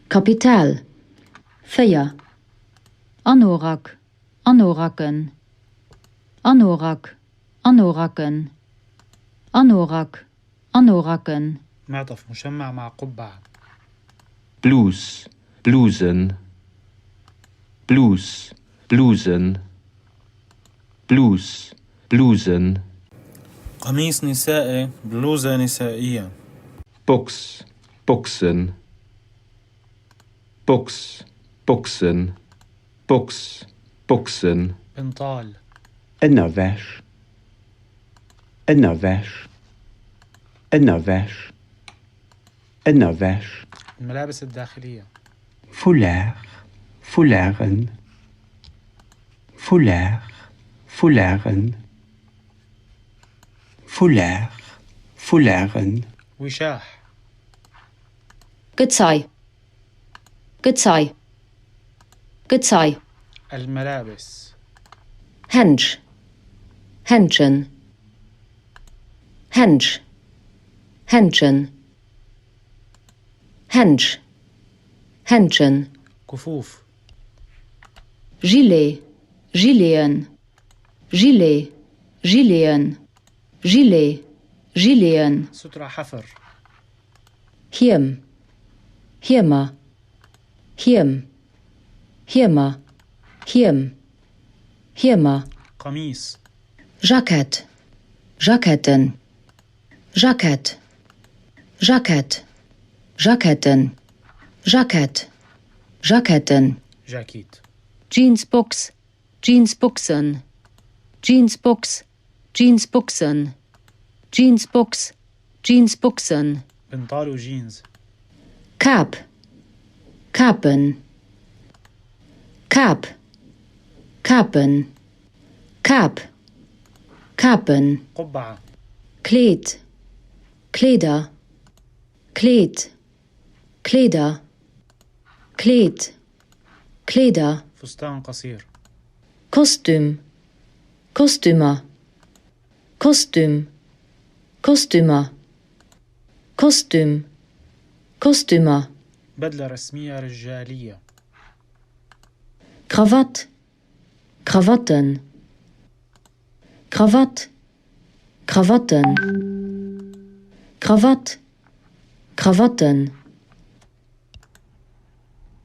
Kapital, 4. Anorak, Anoraken, Anorak, Anoraken, Anorak, Anoraken. معطف مشمع مع قبعة. Blus, Blusen, Blus, Blusen, Blus, Blusen. قميص نسائي، بلوزة نسائية. Box, Boxen, Box, Boxen, Box, Boxen. بنطال. Ënnerwäsch, Ënnerwäsch, Ënnerwäsch, Ënnerwäsch. الملابس الداخلية. Foulard, Foularden, Foulard, Foularden, Foulard, Foularden. وشاح. Gezei, Gezei, Gezei. الملابس. Händsch, Händschen, Händsch, Händschen, Händsch, Händschen. كفوف. Gilet, Gileten, Gilet, Gileten, Gilet, Gileten. سترة حفر. Hiem, Hiemer, Hiem, Hiemer, Hiem, Hiemer. قميص. Jackett, Jacketten, Jackett, Jackett, Jacketten, Jackett, Jacketten. جاكيت. Jeansbox, Jeansboxen, Jeansbox, Jeansboxen, Jeansbox, Jeansboxen. بنطال وجينز. Kap, Kapen, Kap, Kapen, Kap, Kapen. قبعة. Kleed, Kleeder, Kleed, Kleeder, Kleed, Kleeder. فستان قصير. Kostüm, Kostümer, Kostüm, Kostümer, Kostüm, Kostümer. بدلة رسمية رجالية. Krawatt, Krawatten, Krawatt, Krawatten, Krawatt, Krawatten.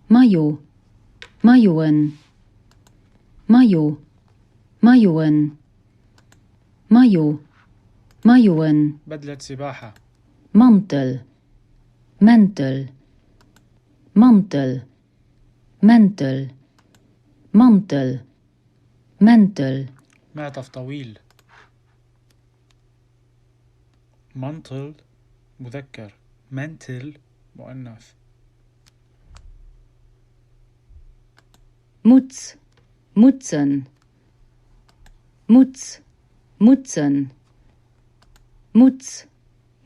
Maillot, Mailloten, Maillot, Mailloten, Maillot, Mailloten. بدلة سباحة. Mantel, Mäntel, Mantel, Mäntel, Mantel, Mäntel. معطف طويل. منطل مذكر، منتل مؤنث. Mutz, Mutzen, Mutz, Mutzen, Mutz,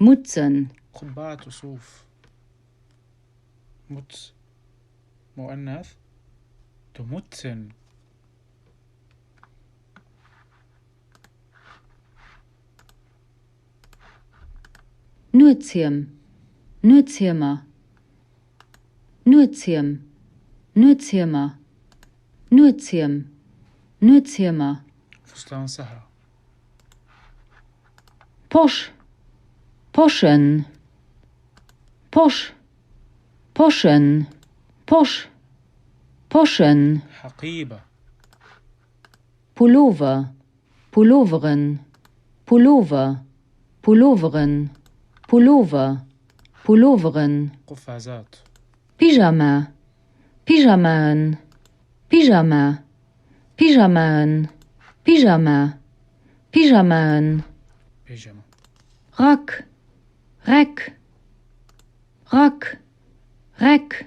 Mutzen. قبعة صوف. متس مؤنث، تمتسن. Nuetshiem, Nuetshiemer, Nuetshiem, Nuetshiemer, Nuetshiem, Nuetshiemer. فستان سهرة. Posch, Poschen, Posch, Poschen, Posch, Poschen. حقيبة. Pullover, Pulloveren, Pullover, Pulloveren, Pullover, Pulloveren. قفازات. Pyjama, Pyjamaen, Pyjama, Pyjamaen, Pyjama, Pyjamaen. بيجامة. Rack, Reck, Rack, Reck,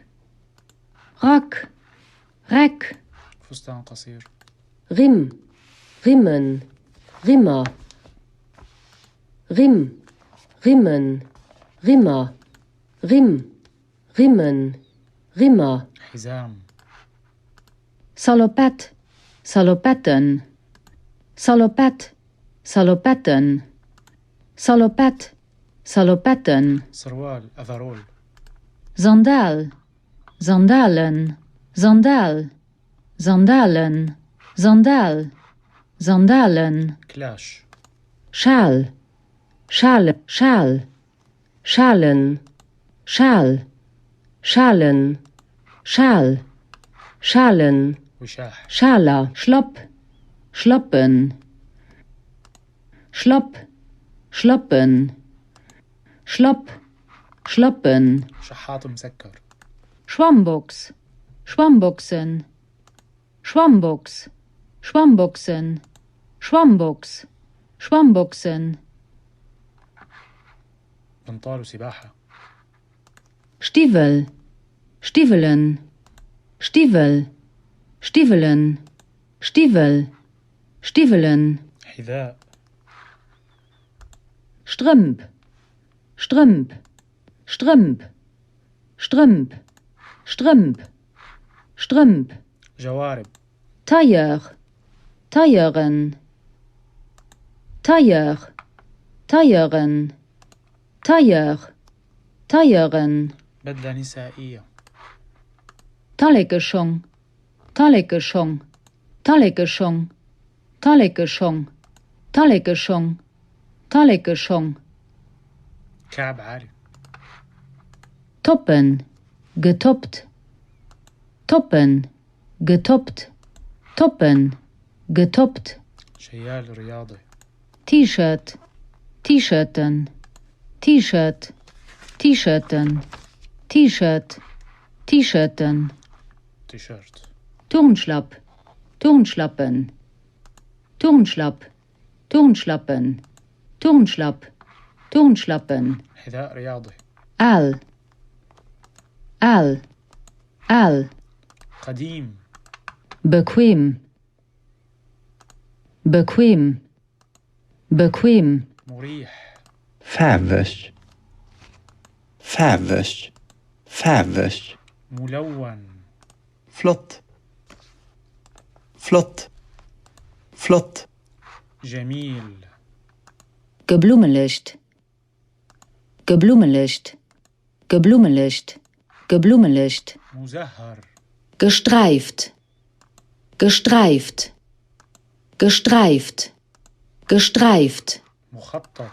Rack, Reck. فستان قصير. Rimm, Rimmen, Rimmer, Rimm, Rimmen, Rimmer, Rimm, Rimmen, Rimmer. حزام. Salopette, Salopetten, Salopette, Salopetten, Salopette, Salopetten. سروال أفرول. Sandal, Sandalen, Sandal, Sandalen, Sandal, Sandalen. كلاش. Schal, Schale, Schal, Schalen, Schal, Schalen, Schal, Schalen. وشاح. Schaler, Schlapp, Schlappen, Schlapp, Schlappen, Schlapp, Schlappen. شحاط مسكر. Schwammbox, Schwammboxen, Schwammbox, Schwammboxen, Schwammbox, Schwammboxen. بنطال سباحة. Stiwwel, Stiwwelen, Stiwwel, Stiwwelen, Stiwwel, Stiwwelen. حذاء. Strëmp, Strëmp, Strëmp, Strëmp, Strëmp, Strëmp. جوارب. Tailleur, Tailleuren, Tailleur, Tailleuren, Tailleur, Tailleuren. بدلة نسائية. Tallekeschong, Tallekeschong, Tallekeschong, Tallekeschong, Tallekeschong, Tallekeschong. كعب عالي. Toppen, getoppt, toppen, getoppt, toppen, getoppt. شيال رياضي. T-Shirt, T-Shirten, T-Shirt, T-Shirten, T-Shirt, T-Shirten. تيشيرت. Turnschlapp, Turnschlappen, Turnschlapp, Turnschlappen, Turnschlapp, Turnschlappen. حذاء رياضي. Al, al, al. قديم. Bequem, bequem, bequem. مريح. Faarweg, faarweg, faarweg. ملون. Flott, flott, flott. جميل. Geblummelecht, geblummelecht, geblummelecht, geblummelecht. مزهر. Gestreift, gestreift, gestreift, gestreift. مخطط.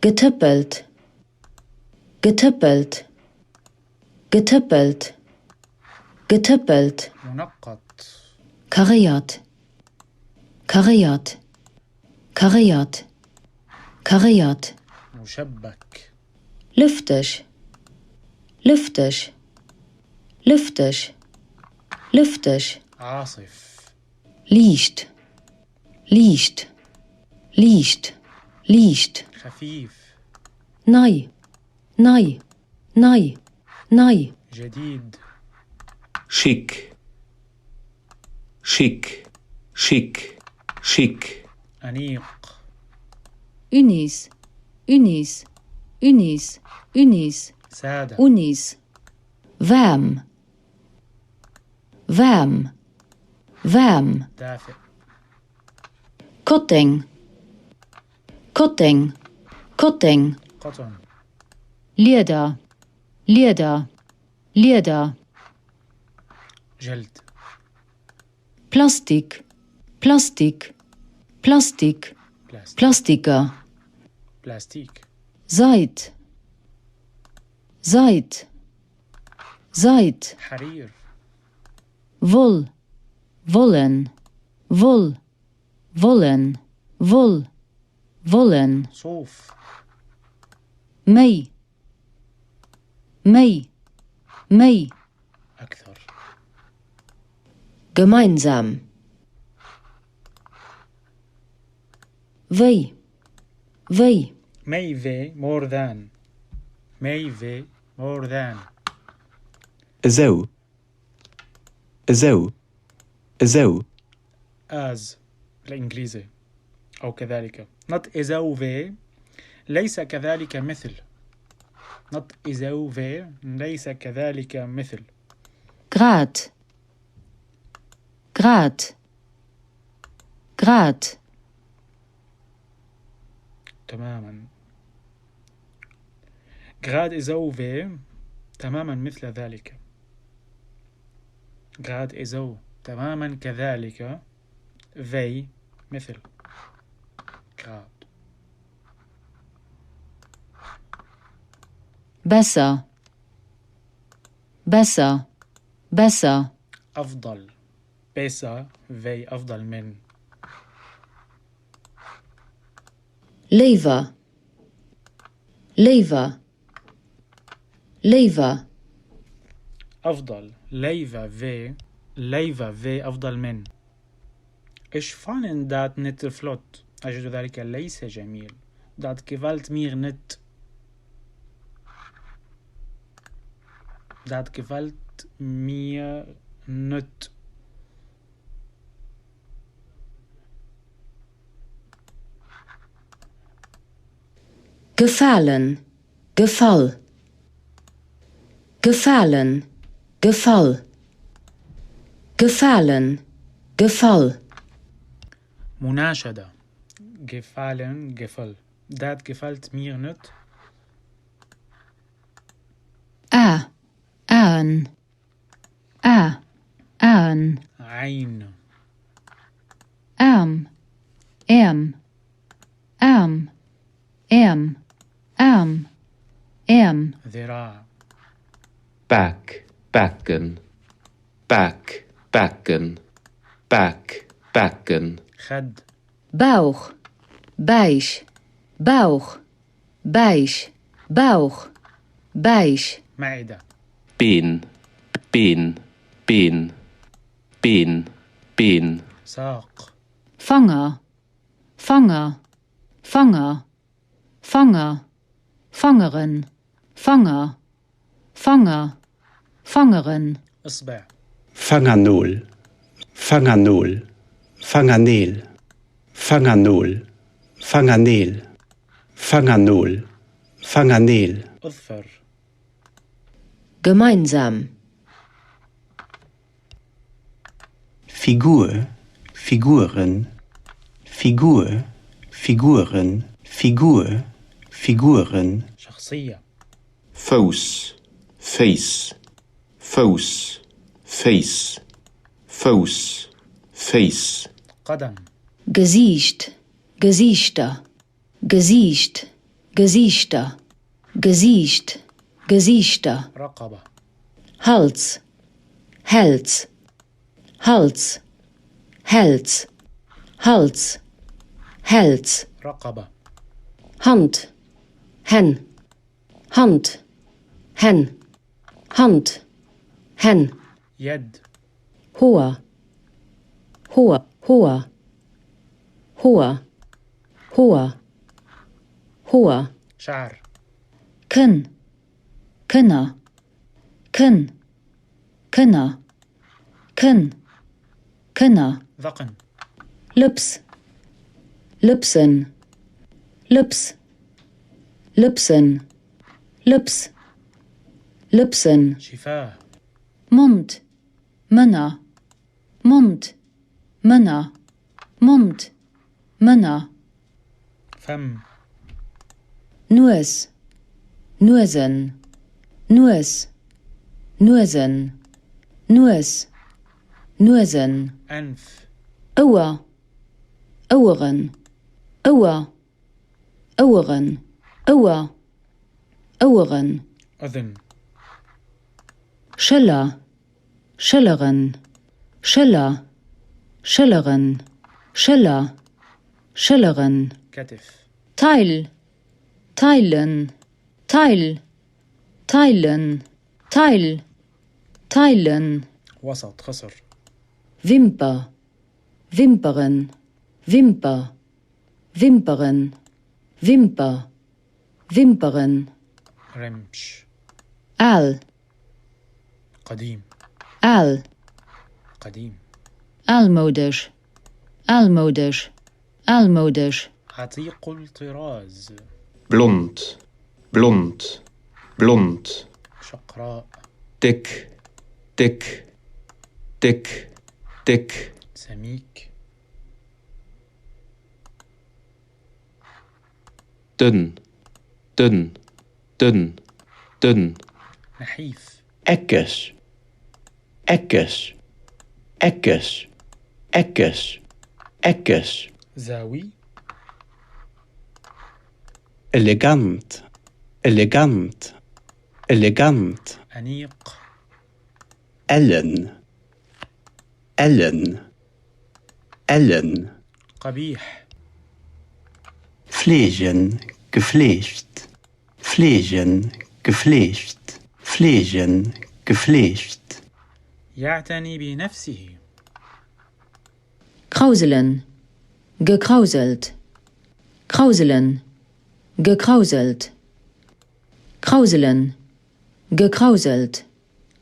Getëppelt, getëppelt, getëppelt, getëppelt. منقط. Kariert, kariert, kariert, kariert. مشبك. Lüfteg, lüfteg, lüfteg, lüfteg. عاصف. Liicht, liicht, liicht, liicht. خفيف. Nei, nei, nei, nei. جديد. Schick, schick, schick, schick. أنيق. Unis, Unis, Unis, Unis, سادة. Unis. Waarm, waarm, waarm. دافئ. Kotteng, Kotteng, Kotteng. قطن. Lieder, Lieder, Lieder. جلد. Plastik, Plastik, Plastik, بلاستيك. Plastiker. بلاستيك. Seid, Seid, Seid. حرير. Woll, wollen, woll, wollen, woll, wollen. صوف. Méi, méi, méi. أكثر. Gemeinsam. Wéi, wéi. Méi wéi more than. Méi wéi more than. Esou, esou, esou. As بالإنجليزي أو كذلك. Not esou wéi ليس كذلك مثل. Not esou wéi ليس كذلك مثل. Grad, Grad, Grad. تماما. Grad esou wéi. تماما مثل ذلك. Grad esou تماما كذلك wéi مثل grad. Besser besser besser. أفضل besser wéi أفضل من. Léiwer léiwer léiwer. أفضل léiwer wéi léiwer wéi أفضل من. Ech fannen dat net flott. أجد ذلك ليس جميل. Dat gefällt mir net. Dat gefällt mir net. Gefalen, gefall. Gefalen, gefall. Gefalen, gefall. مناشدة gefallen gefall. Dat gefällt mir net. A Aen A Aen. عين Aarm Äerm Aarm Äerm Aarm Äerm. ذراع Bak, baken, Bak, baken, Bak, baken. خد Bauch Bäich Bauch Bäich Bauch Bäich. معدة Been, Been, Been, Been, Been. ساق Fanger Fanger Fanger Fanger Fangeren Fanger Fanger Fangeren. إصبع Fangernol, Fangernol, Fangerneel, Fangernol, Fangerneel, Fangernol, Fangerneel. أظفر Gemeinsam Figur, Figuren, Figur, Figuren, Figur, Figuren. شخصية Fouss, Féiss, Fouss, Féiss, Fouss, Féiss. قدم Gesiicht Gesiichter Gesiicht Gesiichter Gesiicht Gesiichter. رقبة Hals Hälz Hals Hälz Hals Hälz. رقبة Hand Hänn Hand Hänn Hand Hänn. يد Hoer Hoer Hoer Hoer Hoer Hoer. شعر Kënn Kënner Kënn Kënner Kënn Kënner. ذقن Lëps Lëpsen Lëps Lëpsen Lëps Lëpsen. شفاه Mond Mënner Mond Mënner Mond Mënner. فم Nues Nuesen Nues Nuesen Nues Nuesen. أنف Ouer Oueren Ouer Oueren Ouer Oueren. أذن Schëller Schëlleren Schëller Schëlleren Schëller Schëlleren. كتف Teil Teilen Teil Teilen Teil Teilen. وسط خصر Wimper Wimperen Wimper Wimperen Wimper Wimperen. رمش Al قديم Al قديم Almoudesch almoudesch almoudesch. عتيق الطراز Blond, blond, blond. شقراء Déck, déck, déck, déck. سميك Dënn, dënn, dënn, dënn. نحيف. Eckeg, eckeg, eckeg, eckeg, eckeg. زاوي. Elegant, elegant, elegant. أنيق. Ellen, ellen, ellen. قبيح. Fleegen, gefleegt, fleegen, gefleegt, fleegen, gefleegt. يعتني بنفسه. Krauselen, gekrauselt, krauselen, gekrauselt, krauselen, gekrauselt.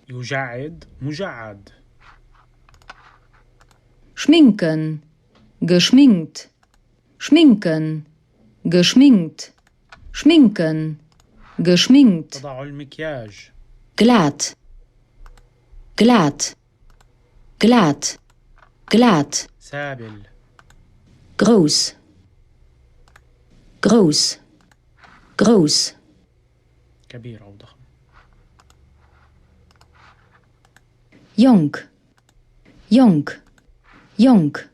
يجعد مجعد. Schminken, geschminkt, schminken, geschminkt, schminken, geschminkt. تضع المكياج. Glat, glat, glat, glat. سابل. Grouss, grouss, grouss. كبير أو ضخم. Jonk, jonk, jonk.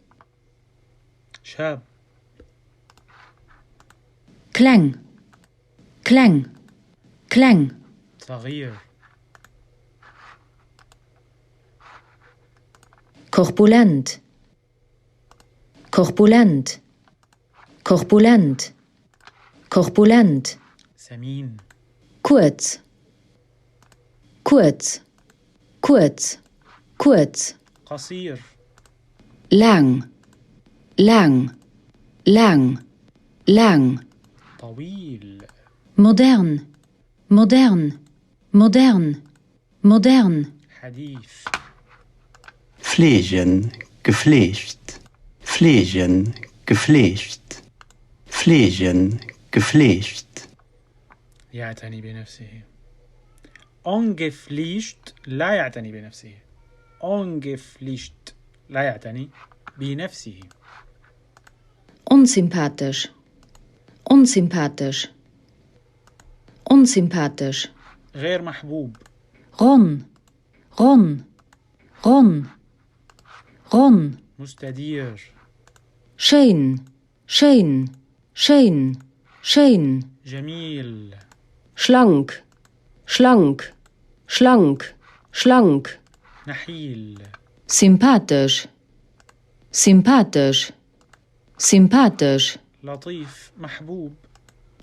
شاب. Kleng, kleng, kleng. صغير. Korpulent, korpulent, korpulent, korpulent. سمين. Kuerz, kuerz, kuerz, kuerz. قصير. Laang, laang, laang, laang. طويل. Modern, modern, modern, modern. حديث. Fleegen, gefleegt, fleegen, gefleegt, fleegen, gefleegt. يعتني بنفسه. Ungepflegt لا يعتني بنفسه. Ungepflegt لا يعتني بنفسه. Unsympathisch, unsympathisch, unsympathisch. غير محبوب. Ronn, ronn, ronn, ronn. مستدير. Schéin, schéin, schéin, schéin. جميل. Schlank, schlank, schlank, schlank. نحيل. Sympathesch, sympathesch, sympathesch. لطيف محبوب.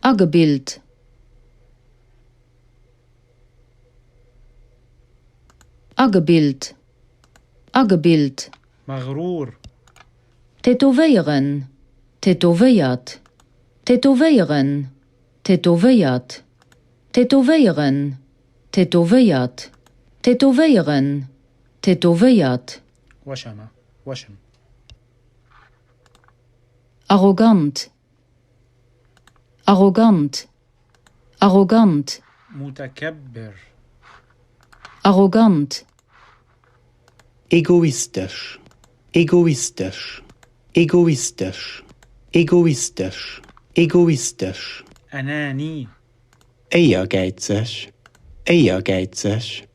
Agebilt. Agebilt, agebilt. مغرور. Tätowéieren, tätowéiert, tätowéieren, tätowéiert, tätowéieren, tätowéiert, tätowéieren, tätowéiert. وشم وشم. Arrogant, arrogant, arrogant. متكبر. Arrogant. Egoistesch, egoistesch, egoistesch, egoistesch, egoistesch. أناني. Éiergäizeg, éiergäizeg,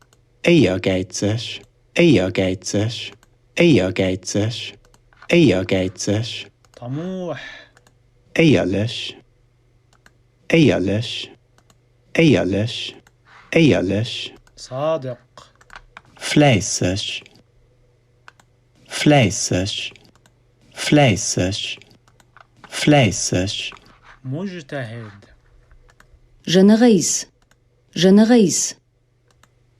éiergäizeg, éiergäizeg, éiergäizeg, éiergäizeg. طموح. Éierlech, éierlech, éierlech, éierlech. صادق. Fläisseg, fläisseg, fläisseg, fläisseg. مجتهد. Generéis, generéis,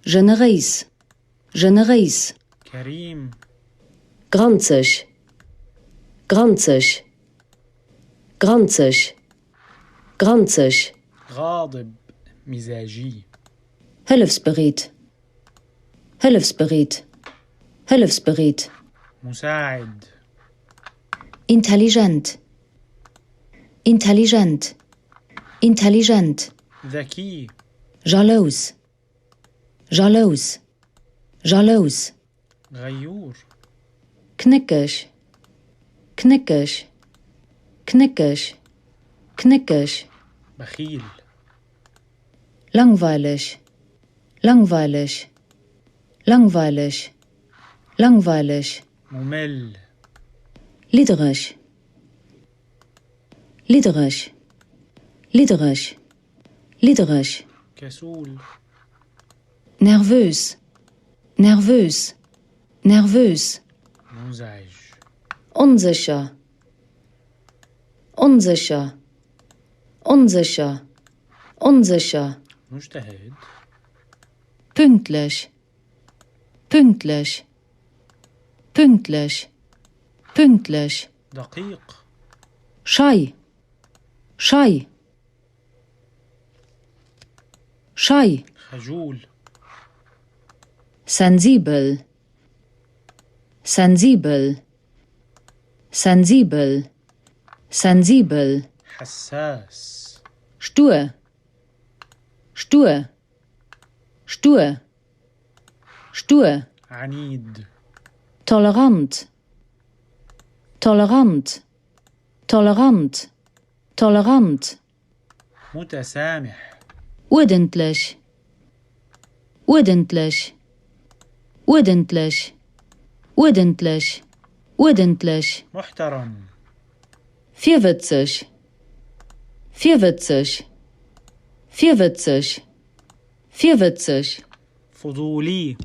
generéis, generéis. كريم. Granzeg, granzeg, granzeg, granzeg. غاضب. مزاجي. Hëllefsbereet, hëllefsbereet, hëllefsbereet. مساعد. Intelligent, intelligent, intelligent. ذكي. Jalous, jalous, jalous. غيور. Knéckeg, knéckeg, knéckeg, knéckeg. بخيل. Langweileg, Langweileg, langweileg, langweileg. ممل. Liddereg, liddereg, liddereg, liddereg. كسول. Nervös, nervös, nervös. منزعج. Onsécher, onsécher, onsécher, onsécher. مجتهد. Pünktlech, pünktlech, pünktlech, pünktlech. دقيق. Schei, schei, schei. خجول. Sensibel, sensibel, sensibel, sensibel. حساس. Stur, stur, stur, stur. عنيد. Tolerant, tolerant, tolerant, tolerant. متسامح. Uerdentlech, uerdentlech, uerdentlech, uerdentlech, uerdentlech. محترم. Virwëtzeg, virwëtzeg, virwëtzeg, virwëtzeg. فضولي.